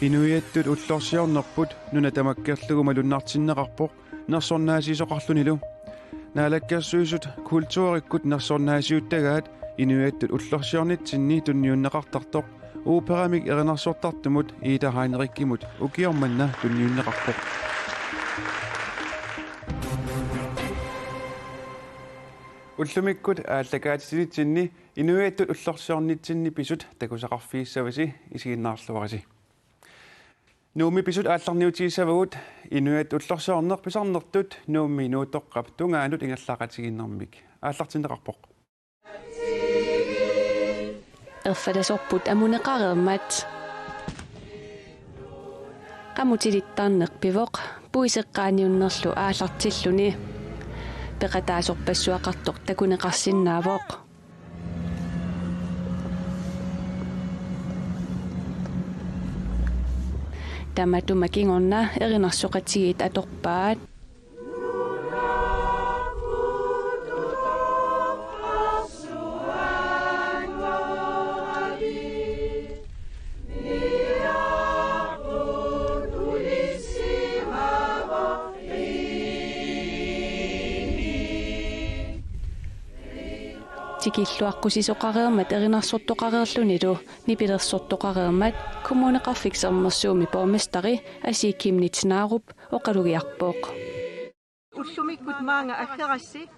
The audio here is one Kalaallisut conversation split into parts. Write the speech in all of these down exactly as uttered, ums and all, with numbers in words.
Inuiattut ullorsiornerput nuna tamakkerlugu malunnartinneqarpoq nersornaasiisoqarlunilu. Naalakkersuisut kulturikkut nersornaasiuttagaat inuiattut ullorsiornitsinni tunniunneqartartoq operamik erinarsortartumut Ida Heinrichimut ukioq manna tunniunneqarpoq. Ullumikkut aallakaatitinitsinni inuiattut ullorsiornitsinni pisut takusaqarfigissavasi, isiginnaarluarisi. Nuummi pisut aallarniutigissavagut. Inuiattut ullorsiorneq pisarnertut Nuummi Nuuttoqqap tungaanut ingerlaaqatigiinnermik aallartinneqarpoq. Erfalasorput amuneqareermat. Qamutilittarneq pivoq puiseqqaaniunnerlu aallartilluni. Peqataasorpassuaqartoq takuneqarsinnaavoq. Tamatuma kingorna erinarsoqatigiit atorpaat. Tikilluaqqusisoqareermat erinarsortoqareerlunilu nipilersortoqareermat Kommuneqarfik Sermersuumi borgmesteri Asii Chemnitz Narup oqalugiarpoq. Ullumikkut maanga aggerassi,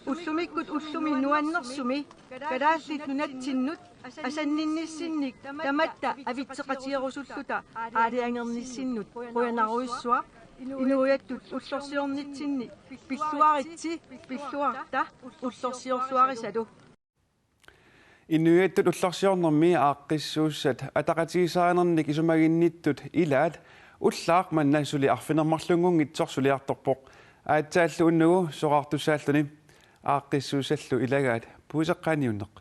ullumikkut ullumi nuannersumi, Kalaallit Nunatsinnut asanninnissinnik tamatta avitseqatigerusulluta aalajangernissinnut qujanarujussuaq, inuiattut ullorsiornitsinni pilluaritsi, pilluarta ullorsiorluarisalu. Inuiattut ullorsiornermi aaqqissuussat ataqatigiissaarinernik isumaginnittut ilaat ullaaq manna suli arfineq-marlunngunngitsoq suliartorpoq. Aatsaallu unnugu soraartussaalluni. Aaqqissuussallu ilagaat puiseqqaaniunneq.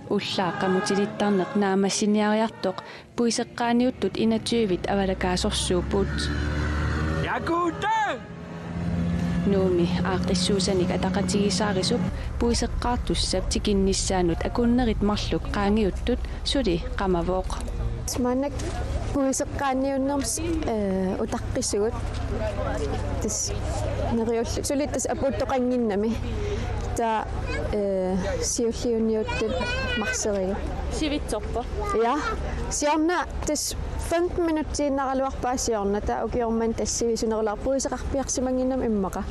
Ullaaq qamutilittarneq naammassiniariartoq puiseqqaaniuttut enogtyvit avalakaasorsuupput. Yakuta! Nuummi aaqqissuussanik ataqatigiissaarisup puiseqqaartussap tikinnissaanut akunnerit marluk qaangiuttut suli qamavoq. Maannakkut puiseqqaaniunnermi, eh, utaqqisugut. Tassa neriulluni. Suli tassa apuuttoqannginnami. Taava, eh, siulliuniuttut marserigut. Sivitsorpa? Ja. Siorna tassa femten minutsiinnaraluarpaa siorna, taava ukioq manna tassa sivisunerulaarpoq puiseqarpiarsimannginnami immaqa.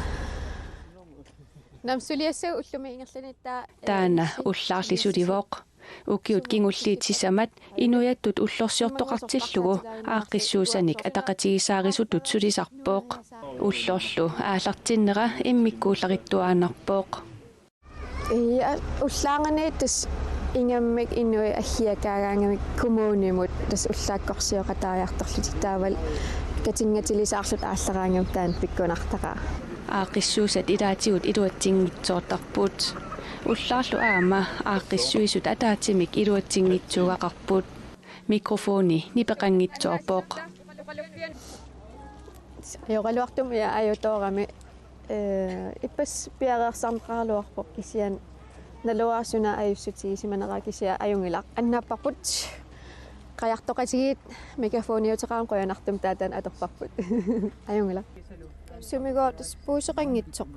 Naamik suliassagut ullumi ingerlanerit taava, eh, taanna ullaarli sulivoq. Ukiut kingulliit sisamat inuiattut ullorsiortoqartillugu aaqqissuussanik ataqatigiissaarisutut sulisarpoq. Ullorlu aallartinnera immikkuullarittuaannarpoq. Ja, ullaarnani tassa ingammik inuit aggiakaagaangamik kommunimut tassa ullaakkorsioqataajartorlutik taavalu katinngatilisarlutik aallaraangamik taanna pikkunartaqaaq. Aaqqissuussat ilaatigut iluatsinngitsoortarput. Ullaarlu aamma aaqqissuisut ataatsimik iluatsinngitsuugaqarput. Mikrofoni nipeqanngitsoorpoq. Ajoraluartumik, ja, ajutoorami, eh, ippassaq piareersarneqaraluarpoq kisianni naluara suna ajussutigisimanera kisianni ajunngilaq. Annaapparput. Qajartoqatigiit mikrofoniuteqarami qujanartumik taava taanna atorparput. Ajunngilaq. Sumigooq tassa puiseqanngitsoq.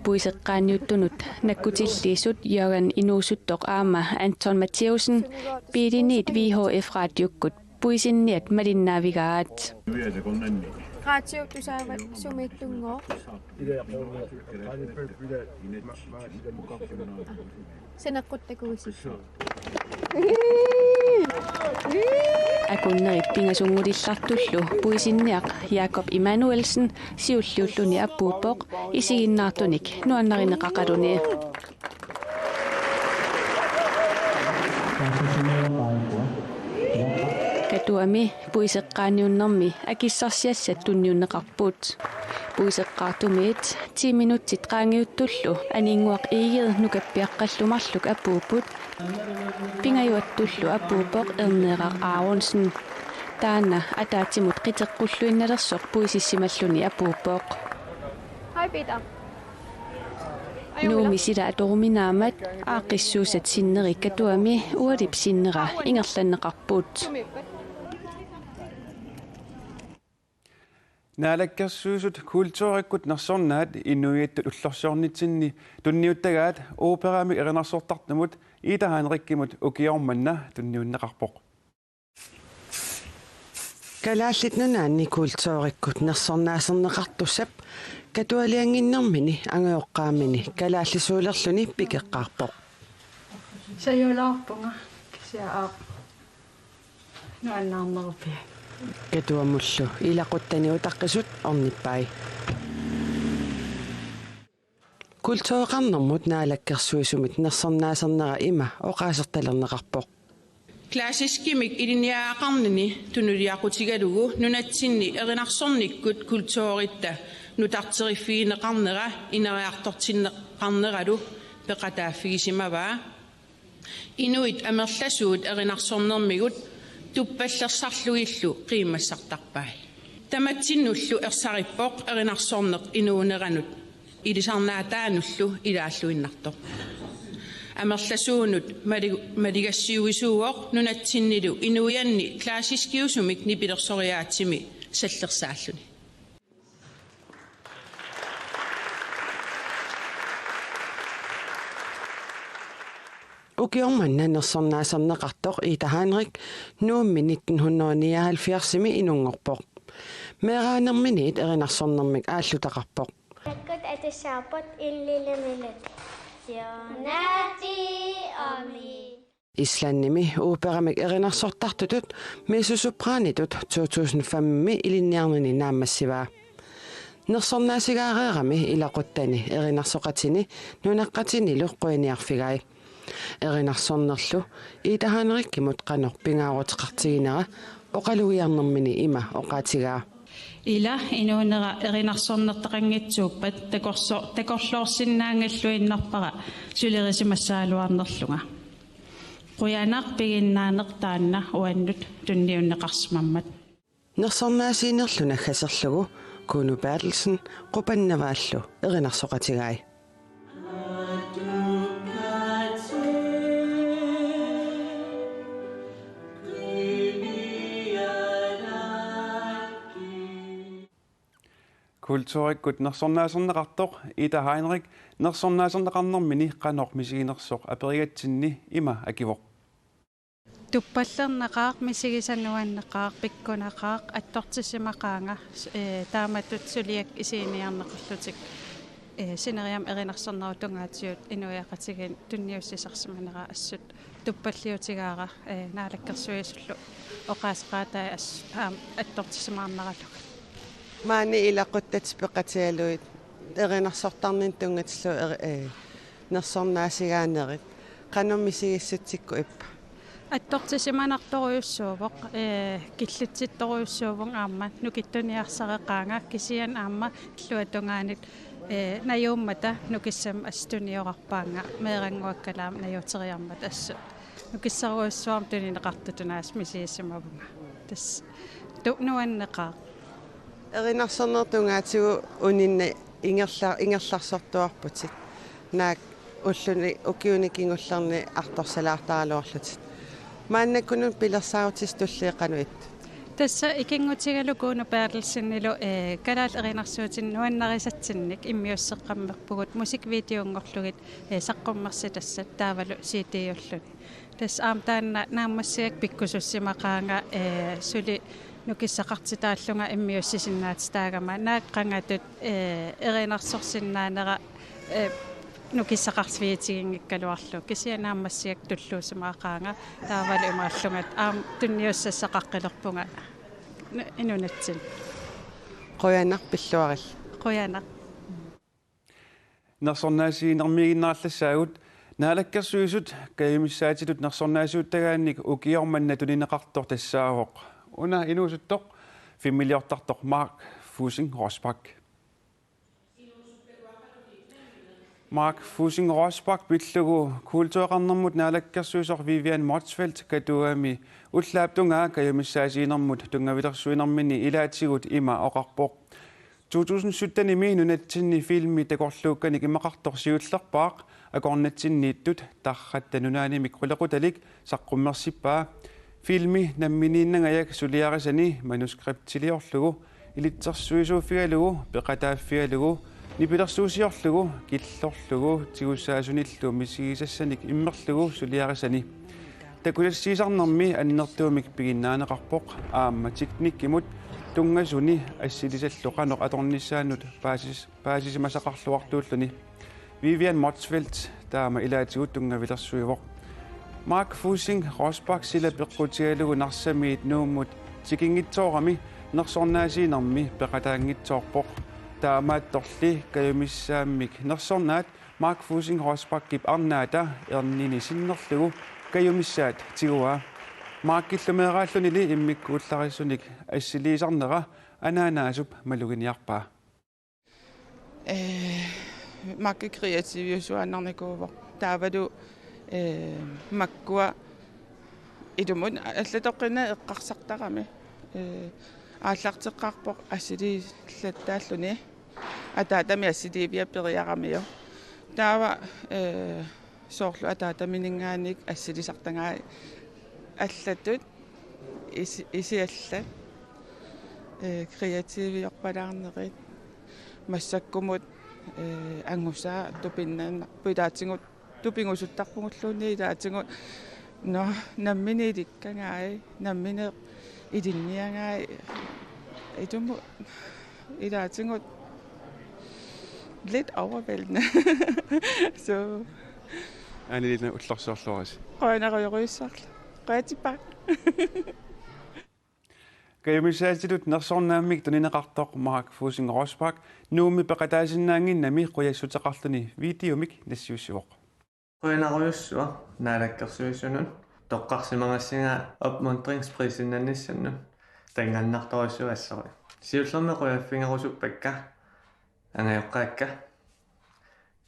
Puiseqqaaniuttunut nakkutilliisut Jørgen Inuusuttoq aamma Anton Matthæussen biiliniit V H F Radiokkut puisinniat malinnaavigaat. Radiop tusaavat sumiittunngooq. Saneqqut takuisi. Akunnerit pingasunnguullartullu puisinniaq Jakob Immanuelsen siulliulluni apuuppoq isiginnaartunik nuannarineqaqaluni. Katuami puiseqqaaniunnermi akissarsiassat tunniunneqarput. Puiseqqaartumiit ti minutsit qaangiuttullu Aninnguaq Egede nukappiaqqallu marluk apuupput. Pingajuattullu apuuppoq Erneeraq Aronsen. Taanna ataatsimut qiteqqulluinnalersoq puisissimalluni apuuppoq. Hej, Peter. Nuummi sila atoruminaammat aaqqissuussat sinneri Katuami ualip sinnera ingerlanneqarput. Naalakkersuisut kulturikkut nersornaat inuiattut ullorsiornitsinni tunniuttagaat operamik erinarsortartumut Ida Heinrichimut ukioq manna tunniunneqarpoq. Kalaallit Nunaanni kulturikkut nersornaaserneqartussap Katualiannginnermini angajoqqaamini kalaallisuulerluni pikeqqaarpoq. Sajulaarpunga kisianni aap nuannaarnerupia. Katuamullu ilaquttani utaqqisut ornippai. Kultureqarnermut naalakkersuisumit nersornaasernera ima oqaasertalerneqarpoq. Klassiskimik ilinniagaqarnini tunuliaqutigalugu nunatsinni erinarsornikkut kulturitta nutarteriffigineqarnera ineriartortinneqarneralu peqataaffigisimavaa. Inuit amerlasuut erinarsornermigut tuppallersarlugillu qiimmassartarpai. Tamatsinnullu ersarippoq erinarsorneq inuuneranut ilisarnaataanullu ilaalluinnartoq. Amerlasuunut mali-, maligassiuisuuvoq nunatsinnilu inuianni klassiskiusumik nipilersoriaatsimi sallersaalluni. Ukioq manna nersornaaserneqartoq Ida Heinrich Nuummi nitten hundrede nioghalvfjerdsimi inunngorpoq. Meeraanerminiit erinarsornermik aallutaqarpoq. Takkut atussaaput illilimilut. Siornati omi. Islandimi operamik erinarsortartutut mezzosopranitut to tusind femimi ilinniarnini naammassivaa. Nersornaasigaareerami ilaquttani erinarsoqatini nunaqqatinilu qujaniarfigai. Erinarsornerlu Ida Heinrichimut qanoq pingaaruteqartiginera oqalugiarnermini ima oqaatigaa. Ila inuunera erinarsornertaqanngitsuuppat takorso-, takorloorsinnaanngilluinnarpara sulerisimaassagaluarnerlunga. Qujanaq piginnaaneq taanna uannut tunniunneqarsimammat. Nersornaasiinerlu naggaserlugu Kuno Berthelsen Qupannavaallu erinarsoqatigai. Kulturikkut nersornaaserneqartoq Ida Heinrich nersornaaserneqarnermini qanoq misiginersoq aperigatsinni ima akivoq. Tuppallernaqaaq, misigisanuannaqaaq, pikkunaqaaq, attortissimaqaanga, eh, taamatut suliak isiiniarneqarlutik, eh, sineriammi erinarsornerup tungaatigut inuiaqatigiinni tunniussisarsimanera assut tuppalliutigaara, eh, naalakkersuisullu oqaaseqaatai assut aamma attortissimaarneralugit. Maani ilaquttatit peqatigalugit erinarsortarninni tunngatillugu eri-, eh, nersornaasigaanerit. Qanoq misigissutsikkut ippa? Attortissimanartorujussuuvoq, eh, killitsittorujussuuvunga aamma nukittuniarsareqaanga kisianni aamma illuatungaanut, eh, najuummata nukissamik assut tuniorarpaannga meerannguakkalaamik najuuteriarmata assut. Nukissarujussuarmik tunineqartutut aasiit misigisimavunga. Tassa tu-, nuanneqaaq. Erinarsornerup tungaatigut uninni ingerla-, ingerlarsortuarputit. Naak ulluni ukiuni kingullerni artorsalaartaraluarlutit. Maannakkut pilersaarutissat tulliit qanoq ittut? Tassa ikinngutigalugu Kuno Berthelsenilu, eh, kalaallit erinarsuutinik nuannarisatsinnik immiusseqqammerpugut musikvideonngorlugit, eh, saqqummersitassat taavalu C D-ulluni. Tassa aamma taanna naammassigakku pikkusussimaqaanga, eh, suli nukissaqartitaallunga immiussisinnaatitaagama naak qangatut, eh, erinarsorsinnaanera, eh, nukissaqarfigitiginngikkaluarlugu. Kisianni naammassigakku tulluussimaqaanga taavalu imaallunga aamma tunniussassaqaqqilerpunga nu-, nunatsinni. Qujanaq pilluarit. Qujanaq. Nersornaasiinermiiginnarallassaagut. Naalakkersuisut kajumissaatitut nersornaasiuttagaannik ukioq manna tunineqartoq tassaavoq una inuusuttoq filmiliortartoq Mark Fussing Rosbach. Mark Fussing Rosbach pillugu kultureqarnermut naalakkersuisoq Vivian Motzfeldt Katuami ullaap tungaa kajumissaasiinermut tunngavilersuinermini ilaatigut ima oqarpoq: To tusind syttenimi nunatsinni filmi takorluukkanik imaqartoq siullerpaaq akornatsinniittut Tarratta Nunaanimik qulequtalik saqqummersippaa. Filmi namminiinnangajak suliarisani manuskriptiliorlugu, ilitsersuisuuffigalugu, peqataaffigalugu, nipilersuusiorlugu, killorlugu tigussaasunillu misigisassanik immerlugu suliarisani. Takusassiisarnermi annertuumik piginnaaneqarpoq aamma teknikkimut tunngasuni assilisallu qanoq atornissaanut paasis-, paasisimasaqarluartuulluni. Vivian Motzfeldt taama ilaatigut tunngavilersuivoq. Mark Fusing Rosbach sila peqqutigalugu Narsamiit Nuummut tikinngitsoorami nersornaasiinermi peqataanngitsoorpoq. Taamaattorli kajumissaammik nersornaat Mark Fusing Rosbachip arnaata ernini sinnerlugu kajumissaat tiguaa. Markillu meeraallunili immikkuullarisunik assiliisarnera anaanaasup maluginiarpaa. Ee, Mark kreativiusuaannarnikuuvoq. Taavalu, ee, makkua ilumut allatoqqinnaaq eqqarsartarami. Ee, aallarteqqaarpoq assiliillattaalluni. Ataatami assiliivia periaramiuk. Taava, ee, soorlu ataatamininngaanniit assilisartagai allatut isi-, isiallat, ee, kreativiorpalaarnerit massakkumut, ee, angusaa tupinnanna-, ilaatigut tupigusuttarpugulluunniit ilaatigut, nå, nammineq ilikkagai, nammineq ilinniagai, ilumut ilaatigut lidt overvældende. Så Anilina ullorsiorluarisi. Qujanarujorujussuarlu. Qujanaq. Kajumissaatitut nersornaammik tunineqartoq Mark Fusing Rosbach Nuummi peqataasinnaannginnami qujassuteqarluni videomik nassiussivoq. Qujanarujussuaq Naalakkersuisunut toqqarsimagassinga opmuntringsprisinnannissannut. Taanngarnartorujussuaq assori. Siullermik qujaffigerusuppakka angajoqqaakka.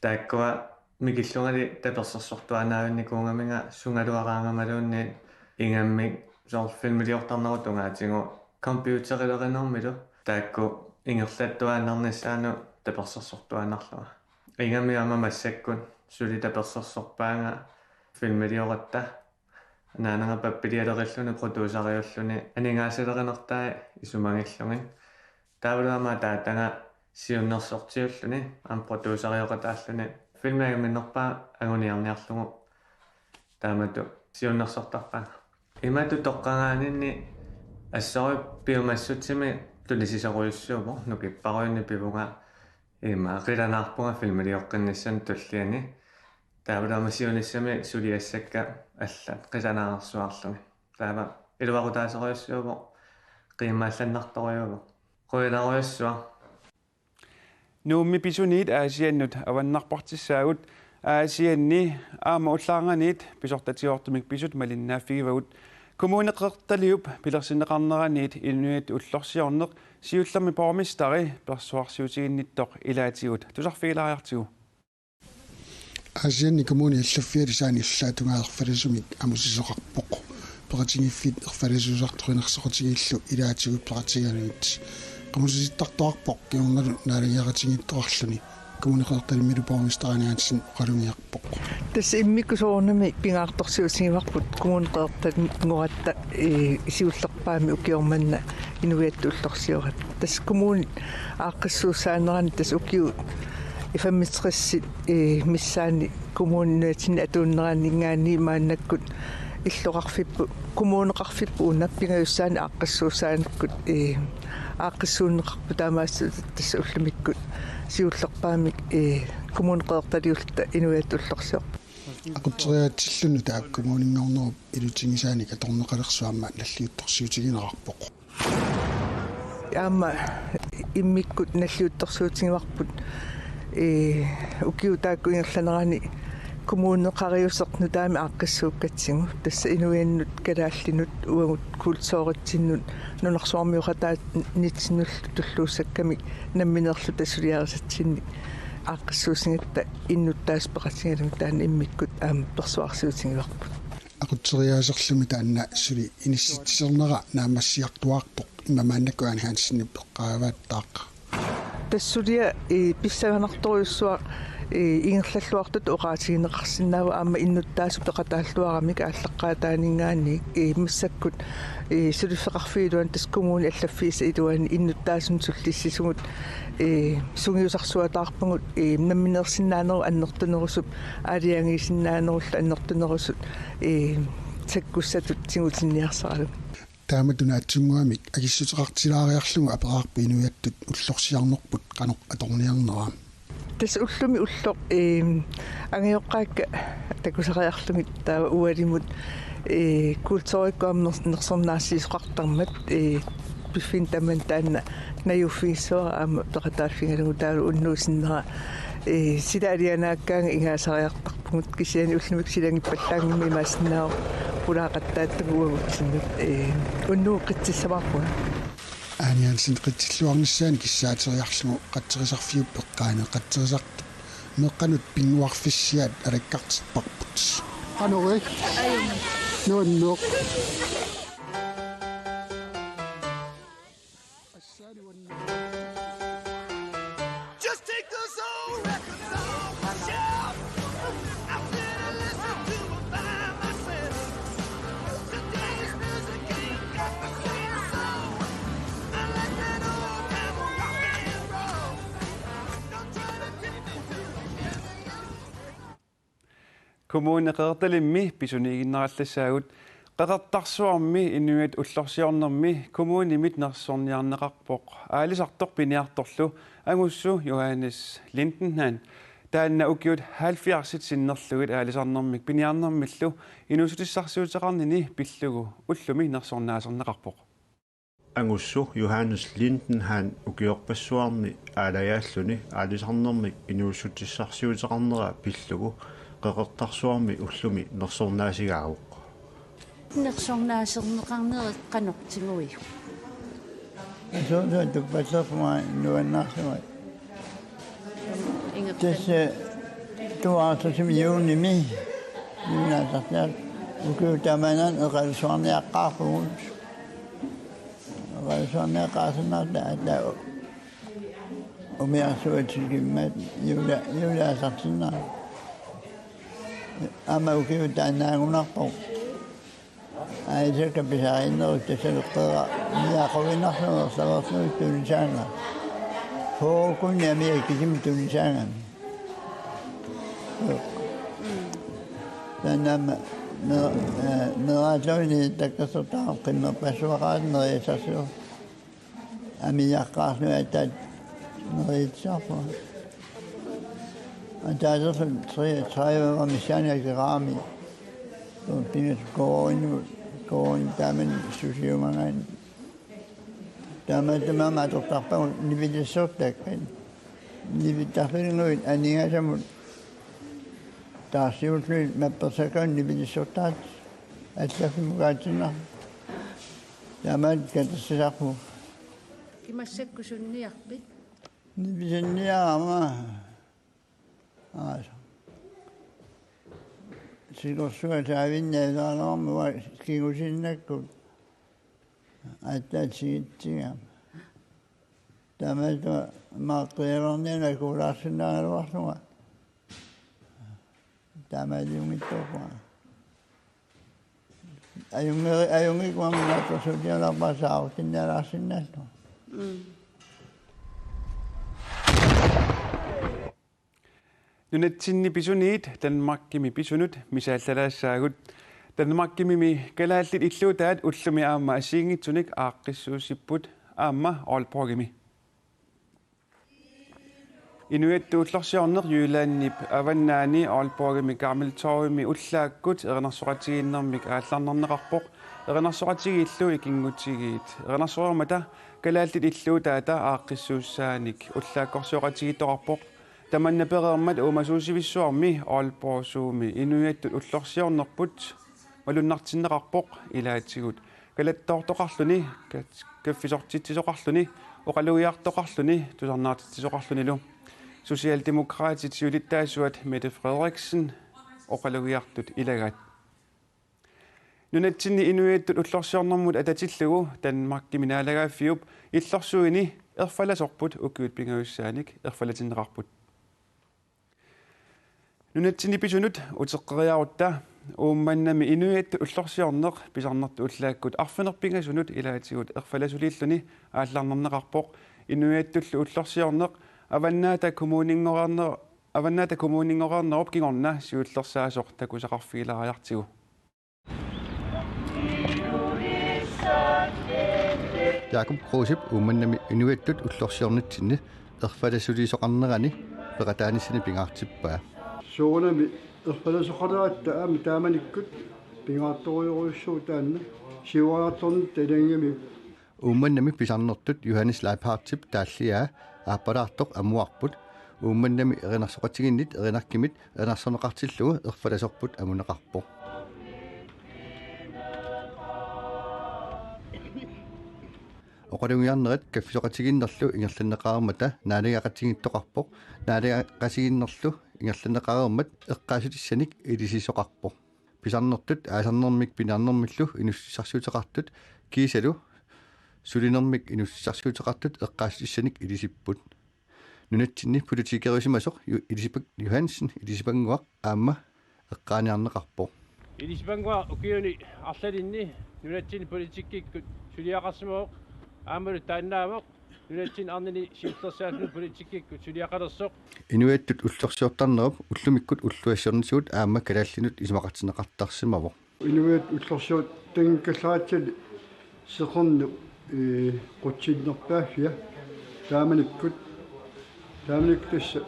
Taakkua mikillungali tapersersortuaannaavinnikuugaminga sugaluaraangamaluunniit ingammik soorlu filmiliortarnerup tungaatigut computerilerinermilu taakku ingerlattuaannarnissaannut tapersersortuaannarlunga. Ingammik aamma massakkut suli tapersersorpaanga filmilioratta anaanaga pappilialerilluni producereriulluni aningaasalerinertai isumagillugit. Taavalu aamma ataataga siunnersortiulluni aamma producerioqataalluni filmi ajunngitsorpaa anguniarniarlugu taamatut siunnersortarpaanga. Imatut toqqagaaninni assorujuk piumassutsimik tunisisorujussuuvoq nukipparujunnik pivunga ima qilanaarpunga filmilioqqinnissamut tulliani. Taavalu aamma siunissami suliassakka allat qilanaareersuarlugit. Taava iluaqutaasorujussuuvoq qiimmaallannartorujuuvoq. Qujanarujussuaq. Nuummi pisuniit Aasiannut avannarpartissaagut. Aasianni aamma ullaarnganiit pisortatigoortumik pisut malinnaaffigivagut. Kommuneqeqertaliup pilersinneqarneraniit inuiattut ullorsiorneq siullermik borgmesteri persuarsiutiginnittoq ilaatigut tusarfigilaariartigu. Aasianni kommuni allaffiali saani allaat tungaa erfalasunik amusisoqarpoq. Peqatigiiffik erfalasuusartoq inersoqatigiillu ilaatigut peqatigigaluit qamususittartoqarpoq kingornalu naalagiaqatigiittoqarluni. Kommuneqeqertalimmilu borgmesteri Ane Hansen oqalugiarpoq. Tassa immikkut soorunami pingaartorsiutigivarput Kommuneqeqertalinngorutta, ee, siullerpaamik ukioq manna inuiattut ullorsioratta. Tassa kommunit aaqqissuussaanerani tassa ukiut femogtres, ee, missaanni kommunit nunatsinni atuunneraninngaanniit maannakkut illoqarfipput, kommuneqarfipput una pingajussaanik aaqqissuussaanikkut, ee, aaqqissuunneqarput, taamaasilluni tassa ullumikkut siullerpaamik, ee, Kommuneqeqertaliulluta inuiattut ullorsiorput. Aqutseriaatsilluni taakku kommuninngornerup ilutigisaanik atorneqalersoq aamma nalliuttorsiutigineqarpoq. Aamma immikkut nalliuttorsiutigivarput, ee, ukiut taakku ingerlanerani kommuneqariuseq nutaamik aaqqissuukkatsigu, tassa inuiannut kalaallinut uagut kulturitsinnut nunarsuarmioqataanitsinnullu tulluussakkamik nammineerluta suliarisatsinnik aaqqissuussigatta innuttaasut peqatigalugit taanna immikkut aamma persuarsiutigivarput. Aqutseriaaserlumi taanna suli inissitsisernera naammassiartuaartoq, ima maannakkut Ane Hansenip eqqaavaattaaq. Tassa suliaq, ee, pissanganartorujussuaq, ee, ingerlalluartutut oqaatigineqarsinnaavoq aamma innuttaasut peqataalluaramik aallaqqaataaninngaanniit, ee, massakkut, ee, suliffeqarfiup iluani tassa kommunip allaffiisa iluani innuttaasunut sullissisugut, ee, sungiusarsuataarpugut, ee, nammineersinnaanerup annertunerusup aalajangiisinnaanerullu annertunerusup, ee, sakkussatut tigutinniarsaralugit. Taamatut naatsunnguamik akissuteqartilaariarlugu aperaarput inuiattut ullorsiarnerput qanoq atorniarnera. Tassa ullumi ulloq, eem, angajoqqaakka takusariarlugit taava ualimut, ee, kulturikkut aamma ners-, nersornaassiisoqartarmat, ee, piffinnik tamanna taanna najuuffigissuara aamma peqataaffigalugu taavalu unnuup sinnera, ee, sila alianaakkaangat ingaasariartarpugut kisianni ullumikkut silagippallaaginnarmik imaassinnaavoq pulaaqattaartugut uagutsinnut, ee, unnuup qitsissamaarpunga. Aani Hansen qitsilluarnissaanut kissaateriarlugu qatserisarfiup eqqaani qatserisartut meeqqanut pinnguarfissiaat alakkartipparput. Qanoq ii? Nuanneq. Just take those old records off the shelf. I didn't listen to it by myself. Today's music ain't got the same soul. I like that old time rock and roll. Don't try to take me to the end of your Kommune Qeqertalimmi pisuniiginnarallassaagut. Qeqertarsuarmi inuiattut ullorsiornermi kommunimit nersorniarneqarpoq aalisartoq piniartorlu Angussu Johannes Lindenhahn. Taanna ukiut halvfjerdsit sinnerlugit aalisarnermik piniarnermillu inuussutissarsiuteqarnini pillugu ullumi nersornaaserneqarpoq. Angussu Johannes Lindenhahn ukiorpassuarni aalajaalluni aalisarnermik inuussutissarsiuteqarnera pillugu Qeqertarsuarmi ullumi nersornaasigaavoq. Nersornaaserneqarnerit qanoq tiguiuk? Asuusuut tuppasserpunga nuannaarsuat. Ingerlan. Tassa tooghalvtredsimi juunimi juulaasarsiat ukiut tamanit eqalusuarniaqqaarpugut. Eqalusuarniaqqaarsinnaavugut aatsaat umiarsuat tikimmat juula-, juulaasarsinnaavugut. Aamma ukiut taannaagunarpoq. Aalisakkat pisariinnerit tassa Qeqertaq niaquinnarlugu ersalerlugu tunisaannga. Fyrre-kunni amiga kisimik tunisaanngami. Taanna aamma me-, ee, meeraalluni takkersortaaq qimmerpassuaqarata nerisassarsivoq. Amigaqqaarluni aatsaat nerisassarpunga. Ataaserlu tre-, tredive missaani akeqarami. Pingasut koorinnut, koorinnut taamani susiumagaanni. Taamaattumik aamma atortarpagut nipitassuutaakkat. Nipittarfinnguit aningasamut taarsiullugit mappersakkagut nipitassuutaat allaffimukaatsinnaaq. Taamaat katersisarpugut. Kimassakku sunniarpit? Nipisinniarama. Aasa. Sikorsuaq saavinnialerama uanga kingusinnakkut. Aatsaat sigitsigama. Taamaattumik maaqqialernianik akuulaarsinnaagaluarlunga. Taamaaliunngitsoorpunga. Ajunngeri-, ajunngikkuami naatsorsuutigilaarpara saarutsinnialaarsinnaallunga. Mm. Nunatsinni pisuniit Danmarkimi pisunut misaallalaassaagut. Danmarkimimi kalaallit illuutaat ullumi aamma assigiinngitsunik aaqqissuussipput aamma Aalborgimi. Inuiattut ullorsiorneq Jyllandip avannaani Aalborgimi Gammeltorvimi ullaakkut erinarsoqatigiinnermik aallarnarneqarpoq, erinarsoqatigiillu ikinngutigiit. Erinarsoreermata kalaallit illuutaata aaqqissuussaanik ullaakkorsioqatigiittoqarpoq. Tamanna pereermat uumasuusivissuarmi Aalborg Zoo-mi inuiattut ullorsiornerput malunnartinneqarpoq ilaatigut. Kalattoortoqarluni, kat-, kaffisortitsisoqarluni, oqalugiartoqarluni, tusarnaartitsisoqarlunilu. Socialdemokraatit siulittaasuat Mette Frederiksen oqalugiartut ilagaat. Nunatsinni inuiattut ullorsiornermut atatillugu Danmarkimi naalagaaffiup illorsuini erfalasorput ukiut pingajussaanik erfalatinneqarput. Nunatsinni pisunut uteqqeriarutta Uummannami inuiattut ullorsiorneq pisarnertut ullaakkut arfineq-pingasunut ilaatigut erfalasuliilluni aallarnerneqarpoq. Inuiattullu ullorsiorneq Avannaata Kommuninngoraarner-, Avannaata Kommuninngoraarnerup kingorna siullersaasoq takusaqarfigilaariartigu. Jakob Krusep Uummannami inuiattut ullorsiornitsinni erfalasuliisoqarnerani peqataanissani pingaartippaa. Soorunami erfalasoqaleratta aamma taamanikkut pingaartorujorujussuuvoq taanna siuariartornitta ilagigamikku. Uummannami pisarnertut Johannes Leibhardtip taalliaa aappalaartoq amuarput. Uummannami erinarsoqatigiinnit Erinarkimit erinarsorneqartillugu erfalasorput amuneqarpoq. Oqalugiarnerit kaffisoqatigiinnerlu ingerlanneqareermata naalagaqatigiittoqarpoq, naalagaqatigiinnerlu ingerlanneqareermat eqqaassutissanik ilisisoqarpoq. Pisarnertut aasarnermik piniarnermillu inussutissarsiuteqartut kiisalu sulinermik inussutissarsiuteqartut eqqaassutissanik ilisipput. Nunatsinni politikerusimasoq Ju-, Elisabeth Johansen Elisabannguaq aamma eqqaaniarneqarpoq. Elisabannguaq ukiuni arlalinni nunatsinni politikkikkut suliaqarsimavoq, aammalu taannaavoq nunatsinni arnani siullersaalluni politikkikkut suliaqalersoq. Inuiattut ullorsiortarnerup ullumikkut ulluassiornitigut aamma kalaallinut isumaqartinneqartarsimavoq. Inuiattut ullorsiortanngikkallarissalluni seqernup, ee, qutsinnerpaaffia taamanikkut, taamanikkut tassa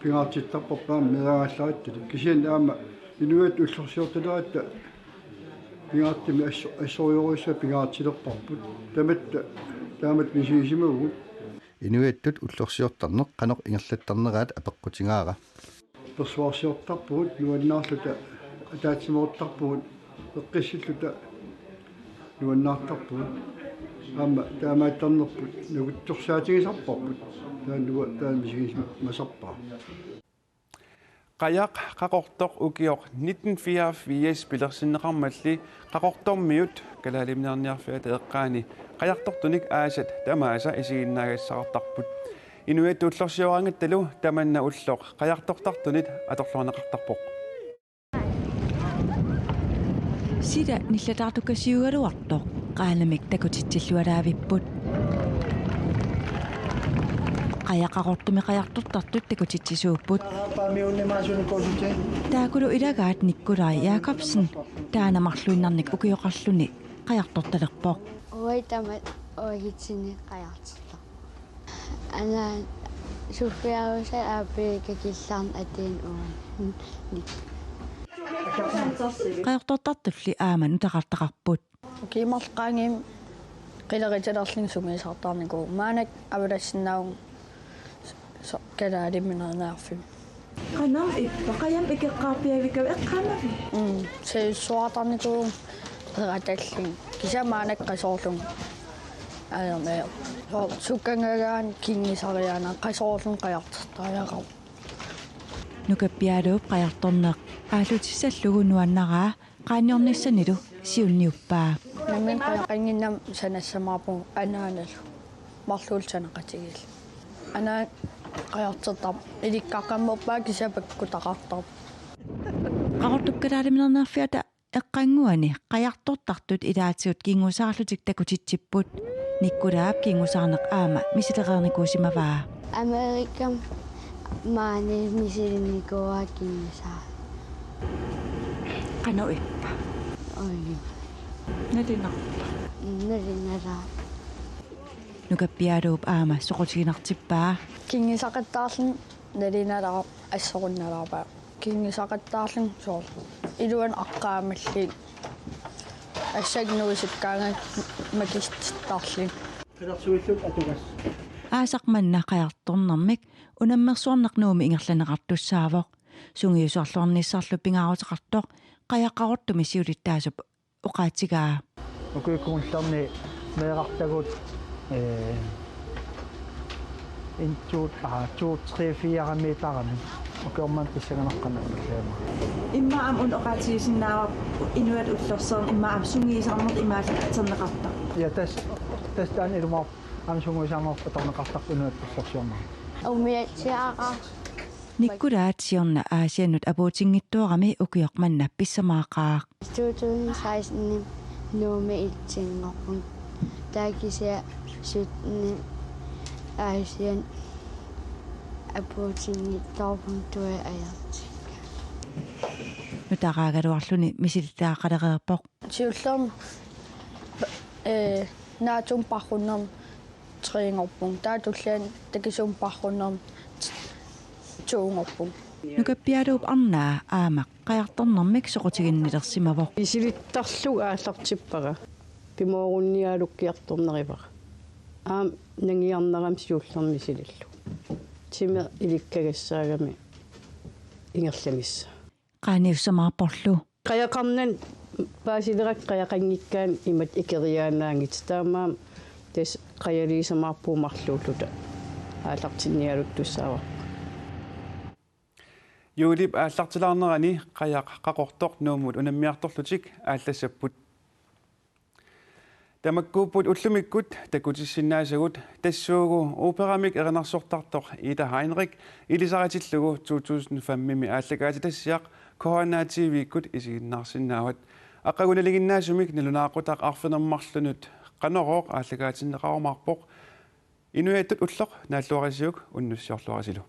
pingaartittarparput aamma meeraagallarattali. Kisianni aamma inuiattut ullorsiortaleratta pingaartumik asso-, assorujussuaq pingaartilerparput. Tamatta taamatut misigisimavugut. Inuiattut ullorsiortarneq qanoq ingerlattarneraat apeqqutigaara. Persuarsiortarpugut, nuannaarluta ataatsimoortarpugut, eqqissilluta nuannaartarpugut. Aamma taamaattarnerput nukittorsaatigisarparput. Taanna uanga taama misigisimasarpara. Qajaq Qaqortoq ukioq nitten fireogfirs pilersinneqarmalli Qaqortormiut Kalaaliminerniarfiata eqqaani qajartortunik aasat tamaasa isiginnaagassaartarput. Inuiattut ullorsioraangattalu tamanna ulloq qajartortartunit atorluarneqartarpoq. Sila nillataartukasiugaluartoq qaanamik takutitsillualaavipput. Qajaq Qaqortumi qajartortartut takutitsisuupput. Taakkulu ilagaat Nikolaj Jakobsen taanna marluinnarnik ukioqarluni qajartortalerpoq. Uagut tamaasa uagutsinnit qajartortarput. Anaana suffiarusa aappi kakillaarn atin uan. Qajartortartulli aamma nutaartaqarput. Ukiut marluk qaangiummik qileritalerlunga sungiusartarnikuuvugut. Maannakkut avalassinnaavugut so-, Kalaaliminerniarfimmi. Qanoq ippa, qajamik ikeqqaarpiavikkavit eqqaamavit? Mm, siuartarnikuuvugut peqatallugit. Kisianni maannakkut qasoorlunga. Ajornaq. So-, sukkangagaanni kinngusariaannaat qasoorlunga qajartortariaqarpoq. Nukappialuup qajartorneq aallutissallugu nuannaraa qaanniornissanilu siunniuppaa. Nammineq qajaqannginnama sanassamaarpugut anaanalu. Marluullu sanaqatigiilluta. Anaana qajartortarpoq ilikkaqqammerpaa kisianni pakkutaqartarpoq. Qaqortup Kalaaliminerniarfiata eqqannguani qajartortartut ilaatigut kingusaarlutik takutitsipput. Nikolaap kingusaarneq aamma misilereernikuusimavaa. Amerikami maani misilinnikuuara kingusaarneq. Qanoq ippa? Oi. Nalunaarpa? Nalunaarpara. Nukappialuup aamma soqutiginartippaa. Kinngusaqattaarluni nalunaarpara assorunnalaarpara. Kinngusaqattaarluni soorlu iluani aqqaamalluni. Assannik nuusukkaangat makisittarluni. Qilersuilluta atugassat. Aasaq manna qajartornermik unammersuarneq Nuummi ingerlanneqartussaavoq. Sungiusarluarnissarlu pingaaruteqartoq Qajaq Qaqortumi siulittaasup oqaatigaa. Ukiukkut kingullerni meerartagut, ee, en to, aa, to, tre, fire meterimik. Ukioq manna pissanganarpoq qanoq immaqa. Immaqa aamma una oqaatigisinnaavarput inuiattut ullorsiorneq immaqa aamma sungiusarneq imaallaat atorneqartarpoq. Ja, tassa, tassa taanna ilumoorpoq. Aamma sungiusaammavoq atorneqartartoq inuit persorsiornera. Umiatsiaqa. Nikkulaat siorna Aasiannut apuutinngitsoorami ukioq manna pissamaaqaaq. Two thousand sixteen Nuummi itsinngorpunga. Taava kisianni sytten Aasiannut apuutinngitsoorpunga, tuaviaartik. Nutaaraagaluarluni misilittagaqalereerpoq. Siullermik, eh, NATO-mi paarrunnermi treengorpunga. Taava tulliani takisuumik paarrunnermi toongorpunga. Nukappialuup arnaa aamma qajartornermik soqutiginnilersimavoq. Misilittarlugu aallartippara. Pimoorunniarukkiartornerivara. Aamma nangiarnerami siullermik misilillugu. Timi ilikkagassaagami ingerlanissaa. Qaaniussamaarporlu. Qajaqarnani paasilerakku qajaqanngikkaanni imatut ikeriaannaanngitsoq, taamaammat tassa qajaliisamaarpugut marluulluta aallartinniaruttussaavarput. Juulip aallartilaarnerani qajaq Qaqortoq Nuummut unammiartorlutik aallassapput. Tamakkuupput ullumikkut takutissinnaasagut, tassuugu operamik erinarsortartoq Ida Heinrich ilisaritillugu to tusind fem-imi aallakaatitassiaq K H N A T V-kkut isiginnaarsinnaavat. Aqagu nalinginnaasumik nalunaaqutaq arfineq-marlunut Qanorooq aallakaatinneqarumaarpoq. Inuiattut ulloq naalluarisiuk, unnussiorluarisilu.